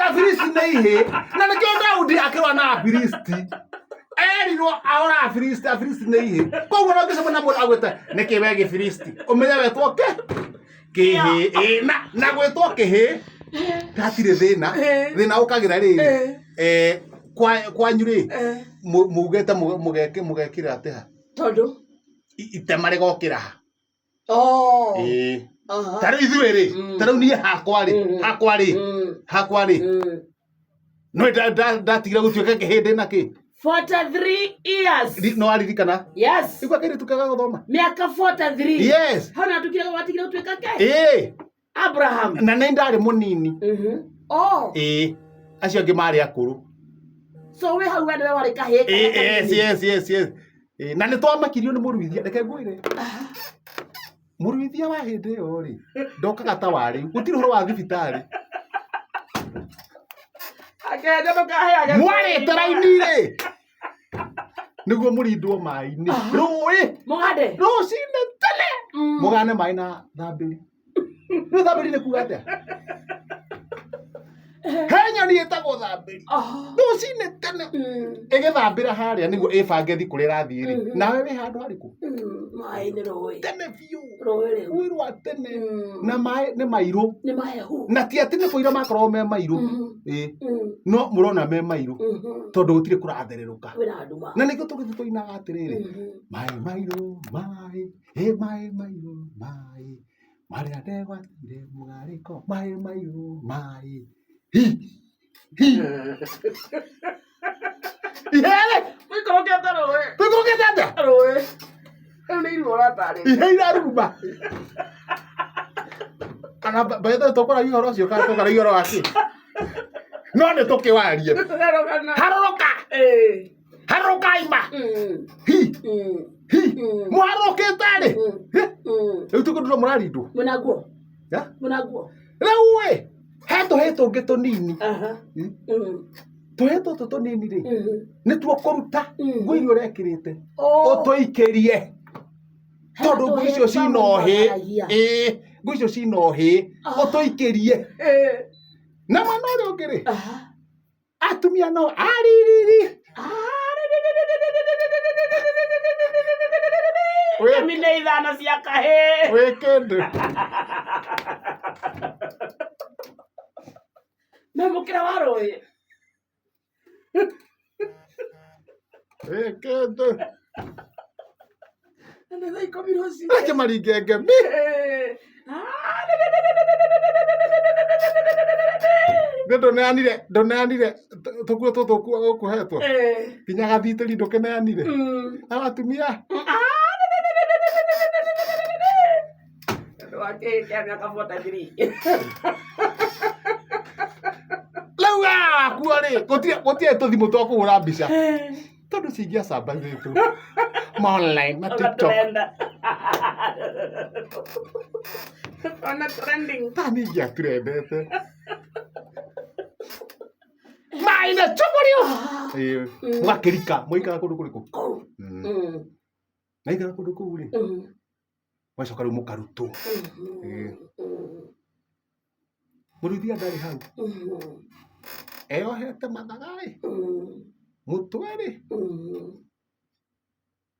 Afilisti nĩ ihĩ na nĩkĩo Daudi akĩrũa na Afilisti erirwo ahũra Afilisti Afilisti nĩ ihĩ koguo no ngĩcemania na mũndũ agwĩte nĩkĩ we gĩfilisti ũmenye wetwo kĩ kĩhĩ Ĩ, na na gwĩtwo kĩhĩ hatirĩ thĩna thĩna ũkagĩra rĩrĩ eh, kwanyu rĩ mugĩte mũgekĩra atĩa Tondũ itema rĩgokĩra ha Oh. Ĩĩ. Aha. Ta rĩu ithuĩ rĩ ta rĩu niĩ hakwa rĩ hakwa rĩ hakwa rĩ no ndatigire gũtuĩka kĩhĩndĩ na kĩ 43 years. No waririkana Yes. igua kairĩtu kega gũthoma Mĩaka 43. Yes. Hau natukire watigire gũtuĩka ke? Ĩĩ. Abraham. Na nĩ ndarĩ mũnini. Oh. Ĩĩ. Acio angĩ marĩ akũrũ. So wĩ hau we nĩwe warĩ kahĩĩ. Ĩĩ, yes yes yes yes. Ĩĩ, na nĩ twamakirio nĩ mũruithia reke ngwĩre mũruithia wa hĩndĩ ĩyo rĩ ndokaga ta wa rĩu gũtirĩ ũhoro wa thibitarĩ Akenya ndũkaheage. mwarĩte raini rĩ nĩguo mũrindwo maĩ-inĩ rũĩ Mũgande. rũcinĩ tene mũgane maĩ na thambĩri Rĩu thambĩri nĩ kuga atĩa he nyoni ĩtagwo thambĩri Oh. rũcinĩ tene ĩgĩthambĩra harĩa nĩguo ĩbange thi kũrĩa ĩrathiĩ rĩ nawe wĩ handũ harĩkũ Maĩ nĩ rũĩ. tene biũ Rũĩ rĩu. rũĩ rwa tene na maĩ nĩ mairũ Nĩ mahehu. na ti atĩ nĩ kũira makoragwo me mairũ Ĩĩ. No mũrona me mairũ tondũ gũtirĩ kũrathererũka Kwĩna nduma. Na nĩkĩo tũgĩthiĩ tũinaga atĩrĩrĩ maĩ mairũ maĩ ĩ maĩ mairũ maĩ marĩa ndegwatire mũgarĩko maĩ mairũ maĩ hi hi ihere Mũikũrũkĩte rũĩ. Tũikũrũkĩte atĩa? Rũĩ. Rĩu nĩ iruo ũratarĩria. Ihe iraruma kana bethe tũkũragia ũhoro ũcio kana tũkaragia ũhoro wa kĩ no nĩ tũkĩwarie Tũrarogana. Harũrũka. Ĩĩ. Harũrũkai ma hi hi mũharũrũkĩte rĩ rĩu tũkũndũra mũrarindwo. Mwĩna nguo? Ya? Mwĩna nguo? Rĩu ĩ he tũhĩ tũngĩ tũnini. Aha. Tũhĩ tũtũ tũnini rĩ nĩtuo kũruta nguo iria ũrekĩrĩte Oh. ũtũikĩrie tondũ nguo icio cina ũhĩ. Ĩĩ, nguo icio cina ũhĩ ũtũikĩrie. Na mwena ũrĩa ũngĩ rĩ atumia no aririri. Ikũmi na ithano cia kahĩĩ. Wĩ kĩndũ. Na mũkĩra wa rũĩ. Wĩ kĩndũ. Na nĩ thaa 10 rũcinĩ. Reke maringe ngemi. Nĩ ndũneanire ndũneanire tũkuo tũtũ ũkũhetwo nginya gathitĩri ndũkĩneanire atumia. Andũ a kĩhĩ kĩa mĩaka 43. Rĩu we wakuo rĩ gũtirĩ gũtirĩ tũthimũ twa kũhũra mbica tondũ cingĩacambathĩtwo ma online na Ona TikTok. trend. Ona trending. Ta niĩ ingĩaturendete maĩ na chũmũrio mũgakĩrika mũikara kũndũ kũrĩkũ? Kũu. Maikara kũndũ kũu rĩ mũgacoka rĩu mũkarutwo. Ĩĩ. Mũruithia ndarĩ hau eyohete mathaga ĩ mũtwe rĩ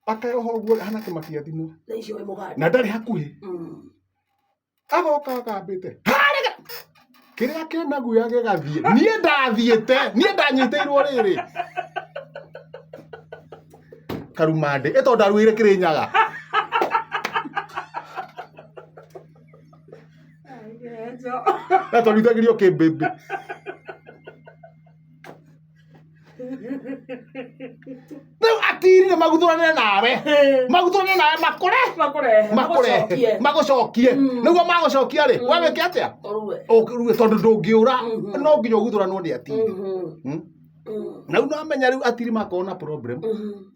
akeyoha ũguo hana kĩmakia thimũ Na icio wĩ mũganda. Na ndarĩ hakuhĩ agoka agambĩte harĩa kĩrĩa kĩna guoya gĩgathiĩ niĩ ndathiĩte niĩ ndanyitĩirwo rĩrĩ karumandĩ ĩ tondũ ndaruĩire kĩrĩnyaga. Na twarutagĩrio kĩmbĩmbĩ rĩu atiri nĩ maguthũranĩre nawe maguthũranĩre nawe makũre Makũrehe. Makũrehe. Magũcokie. Magũcokie nĩguo magũcokia rĩ we wĩke atĩa? Ũrue. Ũrue tondũ ndũngĩũra no nginya ũguthũranwo nĩ atiri. Na rĩu namenya rĩu atiri makorwo na problem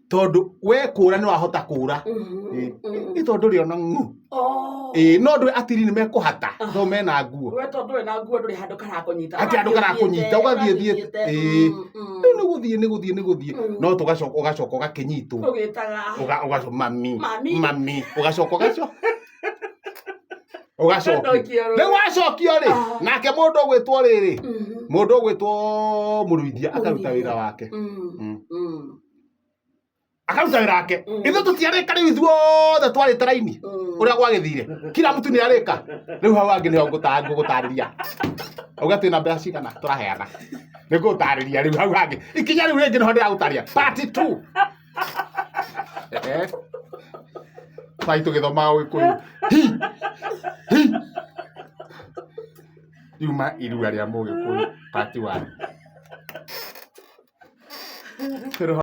tondũ we kũra nĩ wahota kũra Ĩ, ĩ tondũ ndũrĩ ona ng'u. Oh. Ĩ, no ndũĩ atiri nĩ mekũhata tondũ mena nguo. We tondũ ndũrĩ na nguo ndũrĩ handũ karakũnyita. Hatirĩ handũ karakũnyita, ũgathiĩ thiĩte. Ĩ. Rĩu nĩ gũthiĩ nĩ gũthiĩ nĩ gũthiĩ no tũgacoka ũgacoka ũgakĩnyitwo. Ũgĩtaga. Ũgacoka mami Mami. Mami ũgacoka ũgacoka ũgacokio. Ũgacokio rĩ. Rĩu wacokio rĩ nake mũndũ ũgwĩtwo rĩrĩ. Mũndũ ũgwĩtwo mũruithia akaruta Mũruithia. wĩra wake. Akaruta wĩra wake. Ithuĩ tũtiarĩka rĩu, ithuothe twarĩte raini ũrĩa gwagĩthire, kila mtu nĩ arĩka. Rĩu hau hangĩ nĩho ngũgũtarĩria auga twĩna mbeca cigana tũraheana, nĩ ngũgũtarĩria rĩu hau hangĩ, ikinya rĩu rĩngĩ nĩho ndĩragũtarĩria part 2. Sai tũgĩthomaga Ũgĩkũyũ hi hi riuma irua rĩa Mũgĩkũyũ part 1.